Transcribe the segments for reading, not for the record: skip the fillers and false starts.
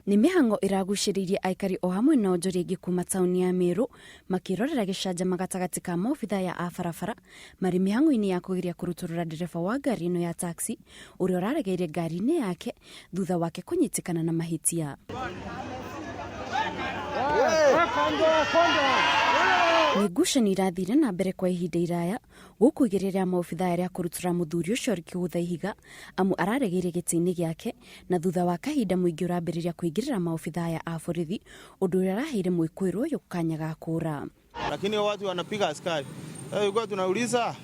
Nĩ mĩhang'o ĩragucĩrĩirie aikari o hamwe na onjoria aingĩ kuma taũni ya Meru makĩrorera gĩcanjama gatagatĩ ka maobithaa ya a barabara marĩ mĩhang'o-inĩ ya kũgeria kũrutũrũra ndereba wa ngari ĩno ya taxi ũrĩa ũraregeire ngari-inĩ yake thutha wake kũnyitĩkana na mahĩtia. Nĩ ngucanio irathire na mbere kwa ihinda iraya gũkũ igeria rĩa maobithaa rĩa kũrutũra mũthuri ũcio rĩkĩgũtha ihiga amu araregeire gĩtĩ-inĩ gĩake na thutha wa kahinda mũingĩ ũrambĩrĩria kũingĩrĩra maobithaa aya a borithi ũndũ ũrĩa ũraheire mwĩkũĩrwo ũyũ kanya ga kũra. Lakini watu wanapiga askari. Sasa ilikuwa tunauliza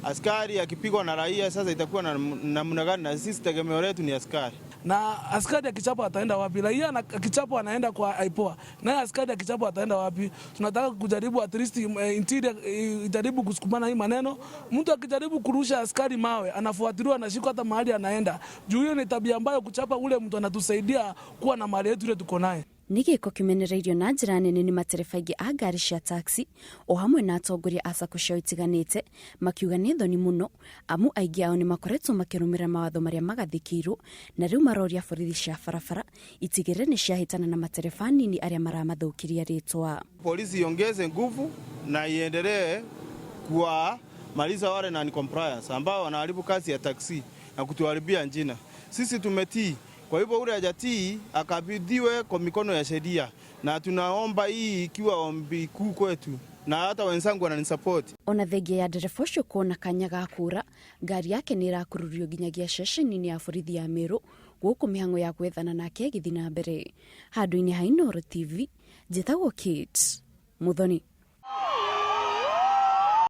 askari akipigwa na raia sasa itakuwa na namna gani? Na sisi tegemeo letu ni askari. Na askari akichapwa ataenda wapi? Raia akichapwa anaenda kwa IPOA, naye askari akichapwa ataenda wapi? Tunataka kujaribu at least interior ijaribu kusukumana hii maneno. Mtu akijaribu kurusha askari mawe anafuatiliwa, anashikwa hata mahali anaenda. Juu hiyo ni tabia ambayo kuchapa ule mtu anatusaidia kuwa na mali yetu ile tuko naye. Nĩ gĩko kĩmenereirio na njĩra nene nĩ matereba aingĩ a ngari cia taxi o hamwe na atongoria a sacco ciao itiganĩte makiuga nĩ thoni mũno amu aingĩ ao nĩ makoretwo makĩrũmĩrĩra mawatho marĩa magathĩkĩirwo na rĩu maroria borithi cia barabara itigĩrĩre nĩ ciahĩtana na matereba anini arĩa maramathũkĩria rĩtwa. Polisi iongeze nguvu na iendelee kuwamaliza wale non compliance ambao wanaharibu kazi ya taksi na kutuharibia jina. Sisi tumetii, kwa hivyo ule hajatii akabidhiwe kwa mikono ya sheria, na tunaomba hii ikiwa ombi kuu kwetu, na hata wenzangu wananisupport. Ona thengia ya ndereba ũcio kuona kanya ga kũra, ngari yake nĩ ĩrakururio nginyagia ceceni-inĩ ya borithi ya Meru gũkũ mĩhang'o ya gwethana nake ĩgĩthiĩ na mbere. Handũ-inĩ ha Inooro TV, njĩtagwo Kate Muthoni.